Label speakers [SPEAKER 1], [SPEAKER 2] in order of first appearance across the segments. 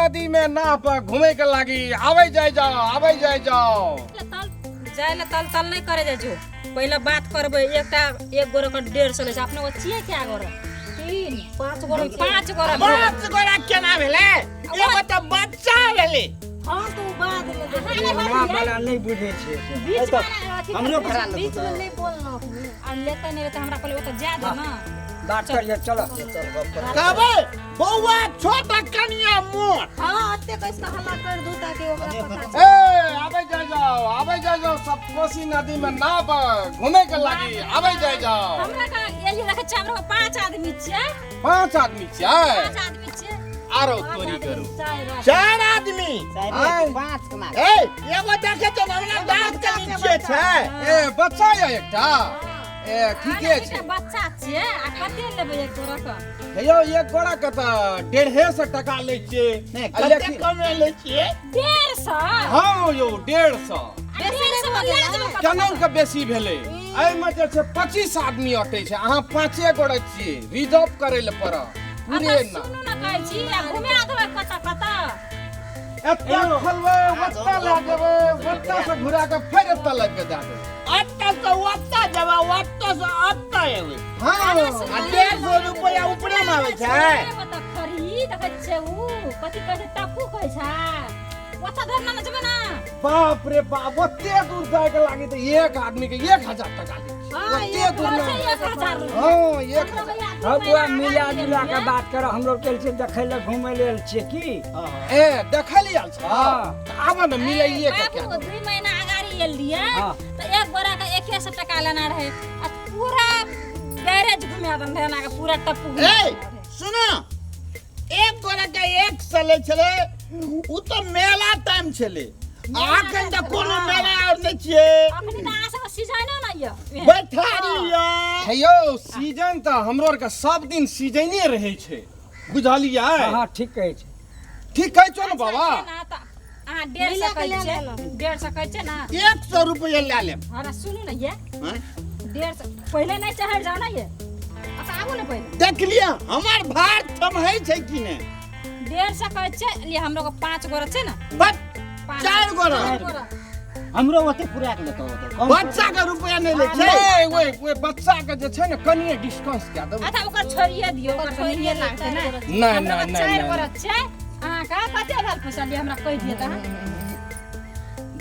[SPEAKER 1] नदी में नाव पर घूमे के लागी। आवे जाय जाओ, आवे जाय जाओ।
[SPEAKER 2] तल जाय ला तल तल नहीं करे जाय जो। पहले बात करबै, एकटा एक गोरा के 150 लै छै। अपने को छियै क्या गोरा? 3 5 गोरा, 5 गोरा।
[SPEAKER 3] 5 गोरा केना भेलै? एगो तऽ बच्चा भेलै।
[SPEAKER 2] हां तो बाद में देखबै।
[SPEAKER 4] हमरा वाला नहीं बुझै छै।
[SPEAKER 2] बीच में अथी
[SPEAKER 3] हमरो भरा लेबै।
[SPEAKER 2] बीच में नहीं बोलना अपने। आ लेतै नहीं लेतै हमरा पहिले ओतऽ जा दे ना।
[SPEAKER 4] बात करिए, चलो।
[SPEAKER 3] कहबै बौआ छोटा कनिया मोट।
[SPEAKER 5] हां, ओते कैसे हल्ला कर दू ताकि ओकरा पता चले।
[SPEAKER 1] ए आबै जाय जाओ, आबै जाय जाओ, सब कोसी नदी में नाव पर घूमे के लागी। आबै जाय जाओ।
[SPEAKER 2] हमरा का एली रखे छै, हमरा 5 आदमी छियै।
[SPEAKER 1] 5 आदमी छियै?
[SPEAKER 2] 5 आदमी छियै।
[SPEAKER 1] आरो तोरी करू।
[SPEAKER 3] 4 आदमी।
[SPEAKER 6] 5 कमा।
[SPEAKER 3] ए एगो देखे छै हमरा दांत के नीचे छै।
[SPEAKER 1] ए बच्चा या एकटा। ए ठीके छै।
[SPEAKER 2] बच्चा छियै। आ कते लेबै एक गोरा के?
[SPEAKER 1] हे यौ, एक गोरा के तऽ 150 टका लै छियै।
[SPEAKER 3] नहि,
[SPEAKER 1] आ
[SPEAKER 3] कते
[SPEAKER 1] लेकिन
[SPEAKER 3] कम लै छियै?
[SPEAKER 2] 150?
[SPEAKER 1] हँ यौ, 150।
[SPEAKER 2] 150
[SPEAKER 1] केना के बेसी भेलै? एहिमे जे छै 25 आदमी अटै छै, अहाँ 5 गोरा छियै, रिजर्व करै लए पड़त पूरे ना।
[SPEAKER 2] सुनू ना कहै छी, आ घुमा देबै कतऽ कतऽ?
[SPEAKER 1] एतऽ खोलबै, ओतऽ लए जेबै, ओतऽ से घुरा कऽ फेर एतऽ लाबि कऽ दए देबै।
[SPEAKER 3] एतऽ से ओतऽ जेबै, ओतऽ से एतऽ एबै।
[SPEAKER 1] हँ।
[SPEAKER 3] आ 150 रुपैआ उपरे मे आबै छै।
[SPEAKER 2] ओतऽ खरी देखै छियै, उ कथी कहै छै, टप्पू कहै छै। ओतऽ धरि ना जेबै ना।
[SPEAKER 1] बाप रे बाप, ओते दूर जायके लागी तऽ एक आदमी के 1000 टका लै छै। ओते दूर ना।
[SPEAKER 2] 1000 रुपैआ।
[SPEAKER 1] हँ, 1000।
[SPEAKER 4] हाँ बुआ, मिला जुला के बात करो। हमरो के छै देखै ले घूमै ले आयल छियै की?
[SPEAKER 1] ए देखै ले आयल छ?
[SPEAKER 4] हाँ।
[SPEAKER 1] आब ने मिलाइए के क्या?
[SPEAKER 2] बाबू, 2 महीना अगाड़ी आयल रहियै
[SPEAKER 4] हाँ।
[SPEAKER 2] तऽ एक गोरा के 100 टका लेना रहै आ पूरा गैरेज घुमा देने रहै, एना के पूरा टप्पू घुमा
[SPEAKER 3] ए
[SPEAKER 2] देने रहै।
[SPEAKER 3] सुनो, एक गोरा के 100 लै छलै, उ तऽ मेला टाइम छलै। अखन तऽ कोनो मेला आओर नहि छियै।
[SPEAKER 2] अखनी तऽ अहाँ सबके सीजनो नहि यऽ।
[SPEAKER 3] बैठारी यऽ।
[SPEAKER 1] हे यौ, सीजन तऽ हमरो आरके सब दिन सीजने रहै छै, बुझलियै?
[SPEAKER 4] हाँ ठीक कहै छै।
[SPEAKER 1] ठीक कहै छौ ने बाबा?
[SPEAKER 2] अहाँ 150 कहै छियै, 150 कहै छियै ना?
[SPEAKER 3] 100 रुपैआ लए लेब।
[SPEAKER 2] हाँ ना, सुनू ने ये। 150 पहिले नहि चढ़ि जाउ ने ये। अच्छा आबू ने पहिले।
[SPEAKER 3] देख लिअ हमर भार थमहै छै कि नहि।
[SPEAKER 2] 150 कहै छियै, लिए हमरो के 5 गोरा छै ने।
[SPEAKER 3] बस 4 गोरा।
[SPEAKER 6] हमरो ओते पूरा के लेतो ओते।
[SPEAKER 3] बच्चा के रुपैआ नहि लै छै।
[SPEAKER 1] नहि, ओहि बच्चा के जे छै ने कनिये डिस्काउंट कए देबै।
[SPEAKER 2] अच्छा ओकर छोड़िए दियौ, ओकर छोड़िए लागतै ने।
[SPEAKER 1] नहि, नहि, नहि,
[SPEAKER 2] 4 गोरा छै। अहाँके कते भेल पैसा लिअ हमरा कहि दिअ तऽ।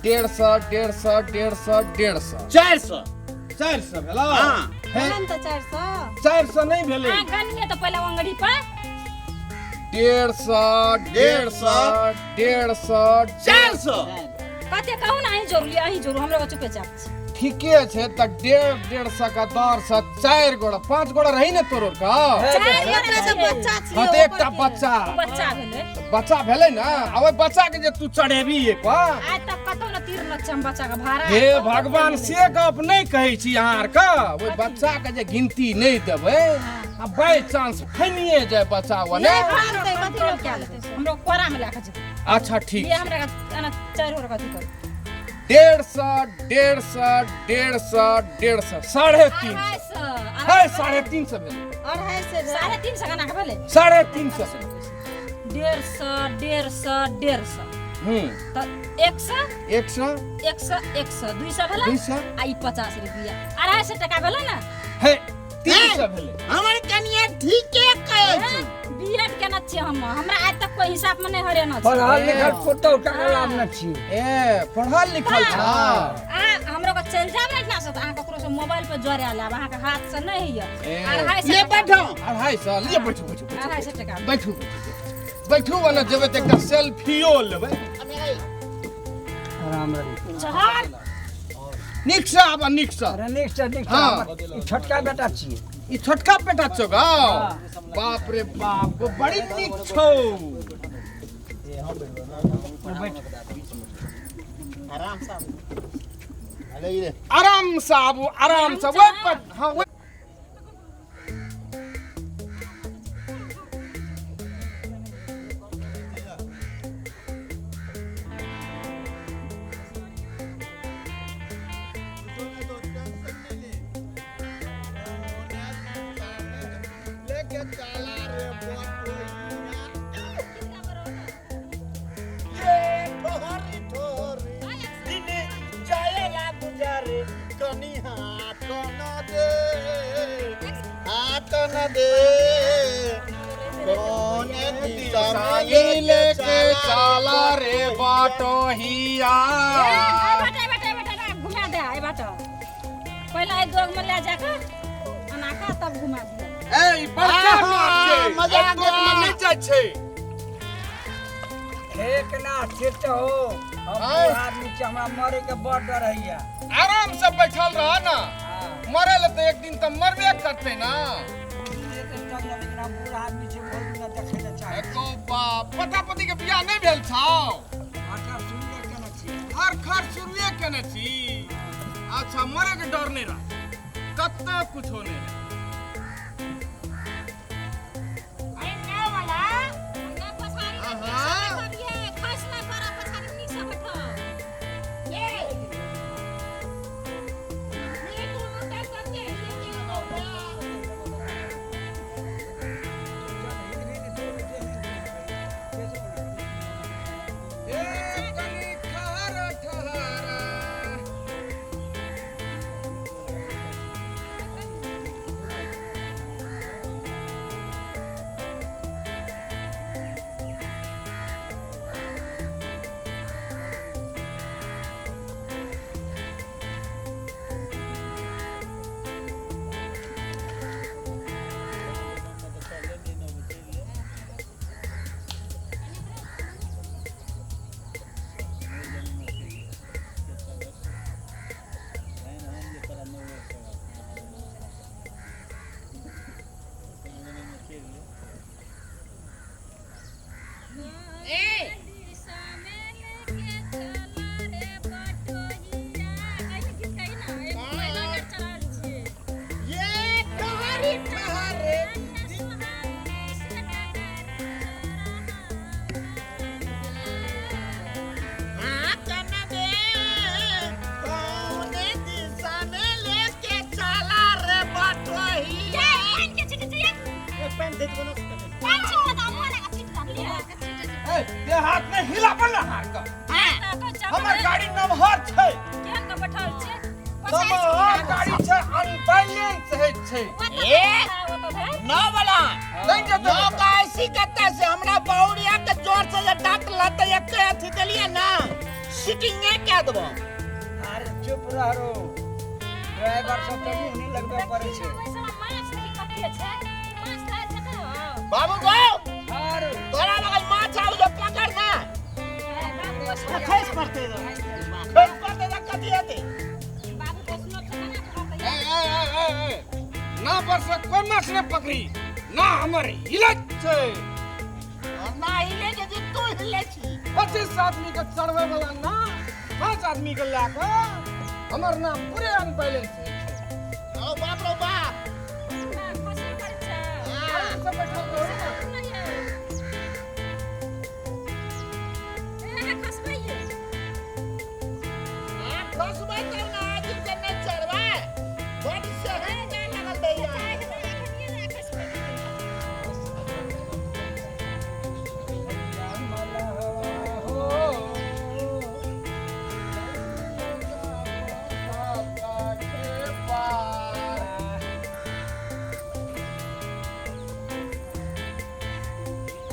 [SPEAKER 1] 150, 150, 150, 150।
[SPEAKER 3] 400।
[SPEAKER 1] 400 भेलौ?
[SPEAKER 3] हाँ।
[SPEAKER 5] भेलन तऽ 400।
[SPEAKER 1] 400 नहि भेलै।
[SPEAKER 2] अहाँ गनिए तऽ पहिले अंगुरी पर।
[SPEAKER 1] 150, 150, 150,
[SPEAKER 3] 400।
[SPEAKER 2] कते कहू ने, अहीं जोड़ू लिअ, अहीं जोड़ू, हमरो चुपे चाप छै।
[SPEAKER 1] ठीके छै तऽ 150 के दर से 4 गोड़ा 5 गोड़ा रही ने तोरो का?
[SPEAKER 2] 4 गोड़ा
[SPEAKER 5] तऽ बच्चा छियै।
[SPEAKER 1] हाँ तऽ एकटा बच्चा।
[SPEAKER 2] बच्चा भेलै।
[SPEAKER 1] बच्चा भेलै ने, आ ओहि बच्चा के जे तू चढ़ेबी एहि पर।
[SPEAKER 2] आइ तक कतौ ने तीर न छै बच्चा के भाड़ा।
[SPEAKER 1] हे भगवान, से गप नहि कहै छी अहाँ आर के। ओहि बच्चा के जे गिनती नहि देबै आ बाय चांस फनिए जाय बच्चा ओने।
[SPEAKER 2] हमरो कोरा में लए के जेतै।
[SPEAKER 1] अच्छा ठीक।
[SPEAKER 2] ये हमरा एना 4 गोड़ा कथी करू?
[SPEAKER 1] 150, 150, 150, 150, 350।
[SPEAKER 2] 250।
[SPEAKER 1] 350 भेलै।
[SPEAKER 5] 250।
[SPEAKER 2] 350 केना के भेलै?
[SPEAKER 1] 350।
[SPEAKER 2] 150, 150, 150। तऽ 100,
[SPEAKER 1] 100,
[SPEAKER 2] 100, 100, 200 भेलै।
[SPEAKER 1] 200।
[SPEAKER 2] आ ई 50 रुपैआ 250 टका भेलै ने।
[SPEAKER 1] हे 300 भेलै।
[SPEAKER 3] हमर कनिया ठीके कहै छै।
[SPEAKER 2] बीएड केना छियै हम, हमरा आइ तक कोई हिसाब में नहि हरेना छै।
[SPEAKER 4] पढ़ल लिखल पुतहु टका लाभ न छी।
[SPEAKER 1] ए पढ़ल लिखल छ?
[SPEAKER 2] अहाँ हमरो के चलि जायब ने एहिठिना से तऽ अहाँ ककरो से मोबाइल पर जोड़ा लेब, अहाँके हाथ से नहि होइए। 250
[SPEAKER 3] ले बैठो।
[SPEAKER 1] 250 लिए बैठू, बैठू,
[SPEAKER 2] 250 टका।
[SPEAKER 1] बैठू, बैठू, ओना जेबै तऽ एकटा सेल्फियो लेबै।
[SPEAKER 4] आराम रही।
[SPEAKER 2] चहर
[SPEAKER 1] नीक से आब, नीक से।
[SPEAKER 4] अरे नीक से, नीक से।
[SPEAKER 1] हाँ।
[SPEAKER 4] ई छोटका बेटा छियै।
[SPEAKER 1] ई छोटका बेटा छौ गौ? बाप रे बाप, बड़ी नीक छौ।
[SPEAKER 3] आराम से
[SPEAKER 1] आराम से आबू, आराम से। ओहि पर, हाँ ओहि।
[SPEAKER 3] लेके चला रे बटोहिया। दे कौन दिशा में
[SPEAKER 1] लेके चला रे बाटोहिया।
[SPEAKER 2] बेटा बेटा बेटा घुमा दे ए बाटो पहले ए दोग में ले जाकर अना का तब घुमा दे।
[SPEAKER 1] ए बड़का नाच छै
[SPEAKER 3] मजा
[SPEAKER 1] ए दोग में नहीं जाइ छै।
[SPEAKER 4] एक ना चित हो हम
[SPEAKER 1] आय।
[SPEAKER 4] आदमी छै हमरा मरे के बड़ डर हैया।
[SPEAKER 1] आराम से बैठल रह ना, मरे ले तो एक दिन तो मरबे करते ना।
[SPEAKER 4] ये तो चल लेकिन हम बूढ़ा आदमी छै बहुत ना देखै ले चाहै।
[SPEAKER 1] एको बाप पता पति के बियाह नहीं भेल छौ?
[SPEAKER 4] आखर सुनले केने छी।
[SPEAKER 1] हर खर शुरुए केने छी। अच्छा मरे के डर नहीं रह, कत्तो कुछो नहीं रह।
[SPEAKER 2] अरे ना वाला ना पछाड़ी
[SPEAKER 1] आहा।
[SPEAKER 2] ये खस ना करा पछाड़ी नीक से बैठो।
[SPEAKER 3] ये ये दोनों का करते हैं ये
[SPEAKER 1] ए कनी ठहर ठहर।
[SPEAKER 2] दिशा में लेके चला रे बाटोहिया। कहीं गीत कही ना एक महिला के चलल छी।
[SPEAKER 3] ये ठहरी ठहरे हाँ कन्ना दे कौन दिशा में लेके चला रे बटोहिया।
[SPEAKER 1] ए दे हाथ में हिला पर हार का हमर गाड़ी नमहर छै। नमहर गाड़ी छै अनबैलेंस है छै।
[SPEAKER 3] ए नौ वाला
[SPEAKER 1] नहीं जेतै।
[SPEAKER 3] नौ का ऐसी कत्ता से हमरा बहुरिया के जोर से जे डांट लत एक अथी देलिए ना सीटिंगे कह देबो।
[SPEAKER 4] अरे चुप रह रो ड्राइवर सब के मुंह नहीं लगबे पड़े छै।
[SPEAKER 3] बाबू गो
[SPEAKER 4] अरे
[SPEAKER 3] तोरा बगल माछ आउ जो पकड़ ना
[SPEAKER 6] खस पड़ते
[SPEAKER 3] खस पड़ते त कथी हेतै।
[SPEAKER 1] ए ए ए ए ना पर से कोई माछ नहीं पकड़ी ना हमर हिलत छै।
[SPEAKER 3] ना हिले के जे तू हिले छी।
[SPEAKER 1] 25 आदमी के चढ़वे वाला ना 5 आदमी के लए के हमर ना पूरे अनबैलेंस है छै।
[SPEAKER 3] ओ बाप रो बाप
[SPEAKER 1] आराम से बैठल रहू ना।
[SPEAKER 3] हां खसबै तब ना आज से न चढ़बै बड़ सहन ना लगल दैया।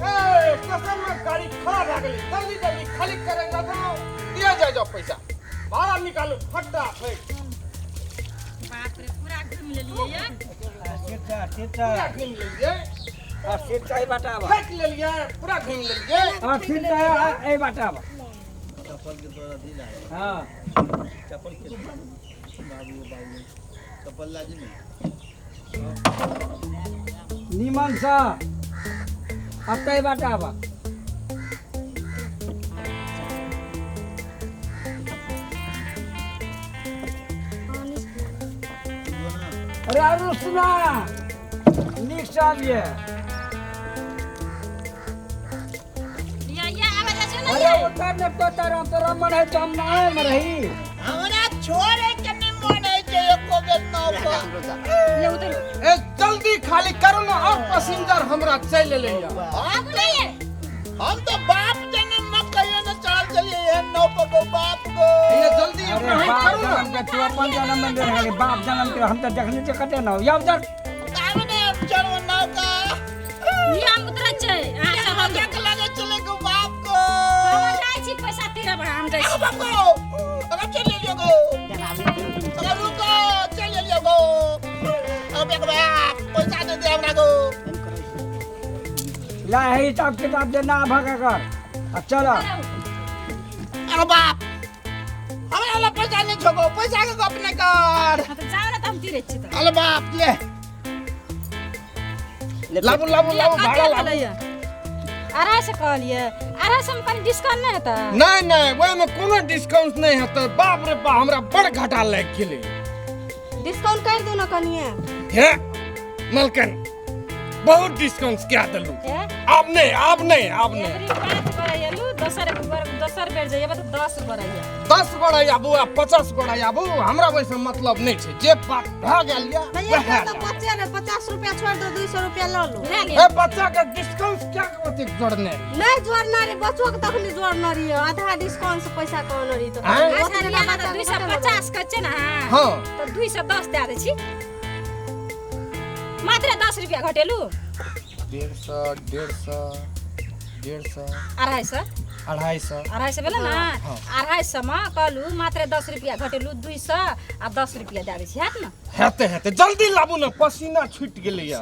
[SPEAKER 1] ए कसम में गाड़ी खड़ा भए गेलै, जल्दी जल्दी खाली करे ना जाओ दिया जाए जाओ पैसा भाड़ा निकालू फटा फट।
[SPEAKER 2] बाप रे पूरा घूम लेलिए।
[SPEAKER 4] सीता सीता
[SPEAKER 1] पूरा घूम लेलिए।
[SPEAKER 4] आ सीता ई बाटाबा
[SPEAKER 1] फेंक लेलिए पूरा घूम लेलिए।
[SPEAKER 4] आ सीता ए बाटाबा
[SPEAKER 6] चप्पल के तोरा दी लागे।
[SPEAKER 4] हां
[SPEAKER 6] चप्पल के बाबू बाबू चप्पल लाजी में
[SPEAKER 4] निमन सा अब तई बाटाबा। अरे अरु सुना नीक से आबिए।
[SPEAKER 2] या या आवे जा छै ना।
[SPEAKER 4] अरे उतर ने तो तारा तोरा मन है तो हम ना में रही।
[SPEAKER 3] हमरा छोड़े के नहीं मन है जे एको बेर नाव पर।
[SPEAKER 2] ले उतर
[SPEAKER 1] ए जल्दी खाली करू ना और पैसेंजर हमरा चलि एलै।
[SPEAKER 3] हम तो बाप जन्म में कहियो न चढ़ल चलिए एहन नाव पर गो बाप गो।
[SPEAKER 1] ये जल्दी
[SPEAKER 4] अरे
[SPEAKER 1] अपना
[SPEAKER 4] बाप
[SPEAKER 1] करू ना।
[SPEAKER 4] जनम के तू अपन जनम में रहे बाप जनम के हम तो देखने छै कते ना या उधर
[SPEAKER 3] ताब ने हम चढ़ो
[SPEAKER 2] जाइ
[SPEAKER 3] अरे
[SPEAKER 2] छी।
[SPEAKER 3] बाप गो, अरे चल लियो गो, अरे रुको, चल लियो गो। अब एक बाप पैसा दे दे हमरा गो।
[SPEAKER 4] ला है हिसाब किताब दे ना भागा कर अब चलो।
[SPEAKER 3] अरे बाप, हमरा ला पैसा नहीं छो गो, पैसा के गप नहीं कर।
[SPEAKER 2] हाँ, तऽ जाउ ने तऽ हम तीरै छी तऽ।
[SPEAKER 3] अरे बाप ले।
[SPEAKER 1] लाबू लाबू लाबू
[SPEAKER 2] कते
[SPEAKER 1] भाड़ा लाबू।
[SPEAKER 2] भेलैया? 250 कहलियै, 250 मे कनि डिस्काउंट नहि हेतै?
[SPEAKER 1] नहि नहि, ओहिमे कोनो डिस्काउंट नहि हेतै। बाप रे बाप, हमरा बड़ घाटा लागि गेलै।
[SPEAKER 5] डिस्काउंट कर दू ना कनिए।
[SPEAKER 1] हे मलकन, बहुत डिस्काउंट कए देलू।
[SPEAKER 2] हे?
[SPEAKER 1] आब नहि, आब नहि, आब नहि।
[SPEAKER 2] एबरी 5 गोरा एलू, दोसर दोसर बेर जइएबै तऽ 10 गोरा आएब।
[SPEAKER 1] 10 गोरा आबू आ 50 गोरा आबू, हमरा ओहिसँ मतलब नहि छै। जे बात भए गेल यऽ
[SPEAKER 5] भैया
[SPEAKER 1] वएह।
[SPEAKER 5] तो बच्चे ने 50 रुपया छोड़ दो, 200 रुपया ल लो।
[SPEAKER 2] लए लिअ।
[SPEAKER 1] ए बच्चा के डिस्काउंट क्या ओतेक जोड़ने रही?
[SPEAKER 5] नहीं जोड़ना रे, बच्चों के तखनी जोड़ना रही, आधा डिस्काउंट से पैसा कहना रही तो।
[SPEAKER 1] आँय?
[SPEAKER 2] अच्छा,
[SPEAKER 5] ओतने
[SPEAKER 2] लिअ ने
[SPEAKER 5] बच्चा
[SPEAKER 2] तऽ
[SPEAKER 5] के
[SPEAKER 2] 250 कहै छियै ने अहाँ?
[SPEAKER 1] हँ।
[SPEAKER 2] तऽ 210 दए दै छी, मात्र 10 रुपया घटेलू।
[SPEAKER 1] 150, 150, 150।
[SPEAKER 2] 250।
[SPEAKER 1] 250।
[SPEAKER 2] 250 भेलै ने? 250 मे कहलू मात्र 10 रुपया घटेलू, 200 आ 10 रुपया दए दै छी, हैत ने?
[SPEAKER 1] हेतै हेतै, जल्दी लाबू ने, पसीना छूटि गेलैया।